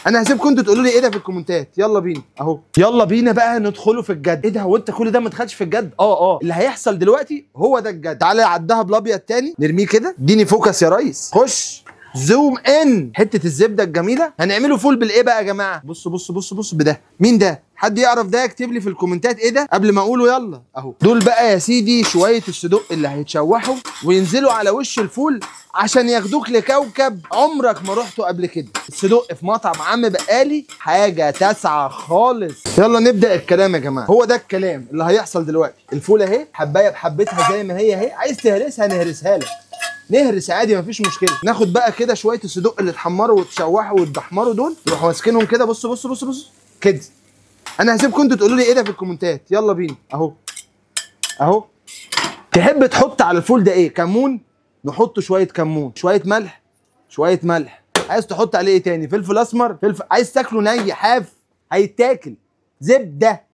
انا هسيبكم انتوا تقولوا لي ايه ده في الكومنتات. يلا بينا اهو، يلا بينا بقى ندخله في الجد. ايه ده، هو انت كل ده ما دخلش في الجد؟ اللي هيحصل دلوقتي هو ده الجد. تعالى عدها بالابيض تاني، نرميه كده. اديني focus يا ريس، خش zoom in. حتة الزبدة الجميلة. هنعمله فول بالايه بقى يا جماعة؟ بص بص بص بص بده. مين ده؟ حد يعرف ده؟ يكتب لي في الكومنتات ايه ده قبل ما اقوله. يلا اهو دول بقى يا سيدي شوية الصدق اللي هيتشوحوا وينزلوا على وش الفول عشان ياخدوك لكوكب عمرك ما رحته قبل كده. الصدق في مطعم عم بقالي حاجة تسعة خالص. يلا نبدا الكلام يا جماعة. هو ده الكلام اللي هيحصل دلوقتي. الفول اهي حبايه بحبتها زي ما هي اهي، عايز تهرسها نهرسها لك، نهرس عادي مفيش مشكلة. ناخد بقى كده شوية الصدق اللي اتحمروا واتشوحوا واتدحمروا دول، تروحوا ماسكينهم كده. بص بص بص بص كده. انا هسيبكم انتوا تقولوا لي ايه ده في الكومنتات. يلا بينا اهو اهو. تحب تحط على الفول ده ايه؟ كمون، نحط شوية كمون، شوية ملح، شوية ملح. عايز تحط عليه ايه تاني؟ فلفل اسمر، فلفل. عايز تاكله ني حاف هيتاكل. زبدة.